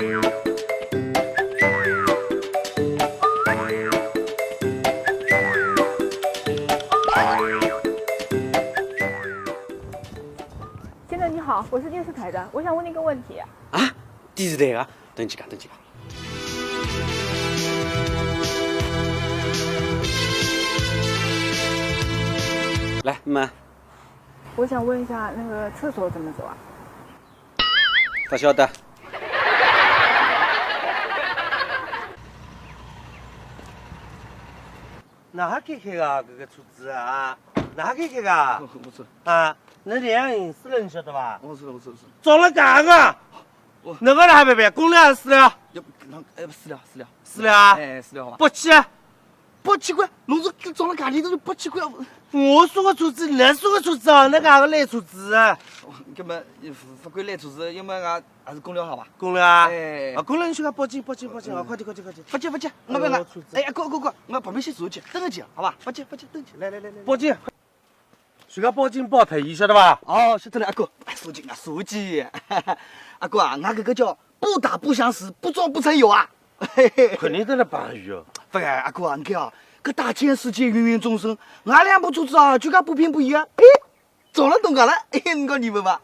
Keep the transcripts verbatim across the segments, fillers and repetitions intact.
先生你好，我是电视台的，我想问你个问题。啊，电视台啊，等几个，等几个。来，慢。我想问一下，那个厕所怎么走啊？ 勿晓得。哪哈开开个搿个车子啊？哪哈开开个？我我是啊，侬两人死了，侬晓得伐？我是我是我是。撞了介个，我侬个哪哈办办？公了还是私了？要不那哎私了私了。私了啊？哎私了好吧。不去。 八千块，侬是撞了价钿都是八千块。我说个车子，侬说个车子啊，那个还个烂车子啊？哦，搿么勿勿管烂车子，要么俺还是公了好吧？公了啊？哎。啊，公了，你去给报警，报警，报警啊！快点，快点，快点！勿急勿急，我勿来。哎呦，我车子。哎，哥哥哥，我旁边先坐去，等一下，好吧？勿急勿急，等一下。来来来来，报警！ 自家报警报脱伊，晓得伐？哦，晓得了，阿哥，哎，手机啊，手机。阿哥啊，俺搿个叫不打不相识，不撞不成友啊。肯定在那帮友。勿然，阿哥啊，你看啊，搿大千世界芸芸众生，俺两部车子啊，就介不偏不倚啊，呸，撞了东家了，嘿，你讲你们吧。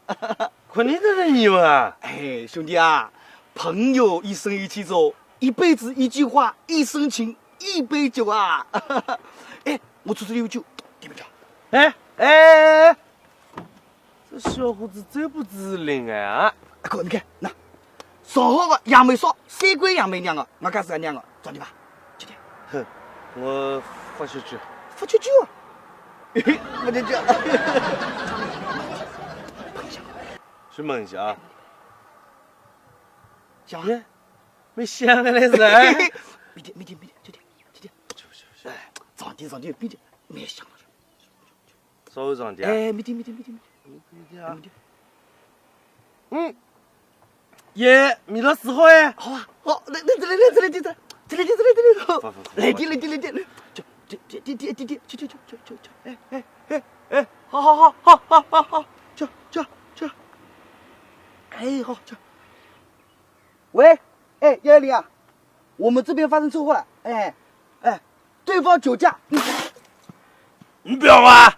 肯定在那你们啊。哎，兄弟啊，朋友一生一起走，一辈子一句话，一生情， 一杯酒啊！哎，我出去有酒，对不对？哎哎哎，这小伙子真不知灵哎啊！阿哥，你看，那上好个杨梅烧，三罐杨梅酿个，我讲是娘个，找你吧，吃点。哼，我发出去。发出去啊？嘿嘿，发出去啊。去问一下啊。行。耶， 没想的嘞是。哎，没点没点没点，这点这点，哎，上点上点，没点，没想了。稍微上点啊。哎，没点没点没点没点，没点啊。没点。嗯，耶，味道是好哎。好啊，好，来来来来来来来，这里这里这里这里，不不不，来点来点来点，这这这这这这这这这这，哎哎哎哎，好好好好好好好，这这这，哎好这。 喂，哎，幺幺零啊，我们这边发生车祸了，哎，哎，对方酒驾，你，你不要啊！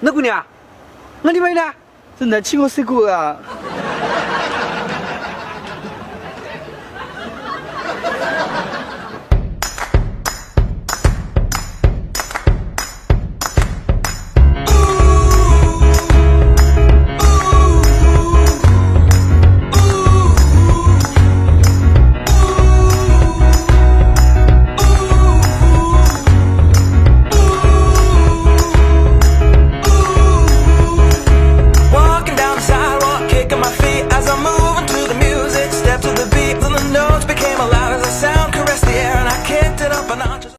那姑娘，那你们呢？ 是㑚请我吃过啊？